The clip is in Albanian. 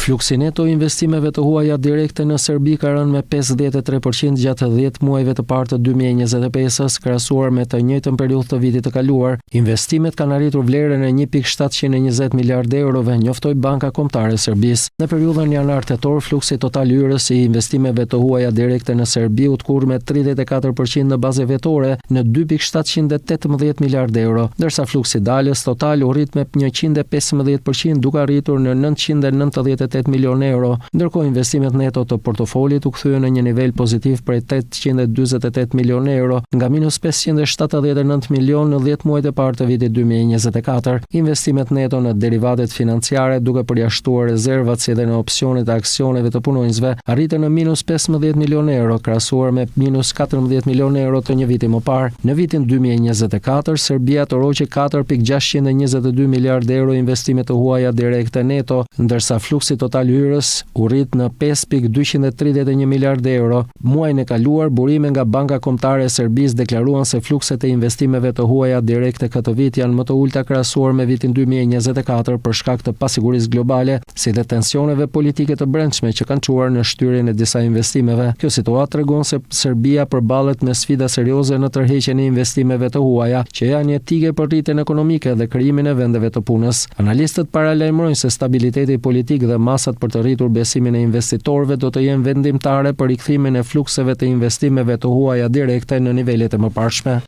Fluksi neto i investimeve të huaja direkte në Serbi ka rënë me 53% gjatë 10 muajve të parë të 2025-ës, krahasuar me të njëjtën periudhë të vitit të kaluar. Investimet kanë arritur vlerën e 1.720 miliardë eurove, njoftoi Banka Kombëtare e Serbisë. Në periudhën janar-tetor, fluksi total hyrës i investimeve të huaja direkte në Serbi u tkurr me 34% në bazë vjetore në 2.718 miliardë euro, ndërsa fluksi dalës total u rrit me 115% duke arritur në 998 milionë euro. Ndërkohë, investimet neto të portofolit u kthyen në një nivel pozitiv prej 848 milionë euro, nga minus 579 milionë në 10 muajt e parë të vitit 2024. Investimet neto në derivatet financiare, duke përjashtuar rezervat si dhe në opsionet e aksioneve të punonjësve, arritën në minus 15 milionë euro, krahasuar me minus 14 milionë euro të një viti më parë. Në vitin 2024, Serbia tërhoqi 4.622 miliardë euro investime të huaja direkte neto, ndërsa fluksi total hyrës u rrit në 5.231 miliardë euro. Muajin e kaluar, burime nga Banka Kombëtare e Serbisë deklaruan se flukset e investimeve të huaja direkte këtë vit janë më të ulta krahasuar me vitin 2024 për shkak të pasigurisë globale, si dhe tensioneve politike të brendshme që kanë çuar në shtyrjen e disa investimeve. Kjo situatë tregon se Serbia përballet me sfida serioze në tërheqjen e investimeve të huaja, që janë jetike për rritjen ekonomike dhe krijimin e vendeve të punës. Analistët paralajmërojnë se stabiliteti politik dhe masat për të rritur besimin e investitorëve do të jenë vendimtare për rikthimin e flukseve të investimeve të huaja direkte në nivelet e mëparshme.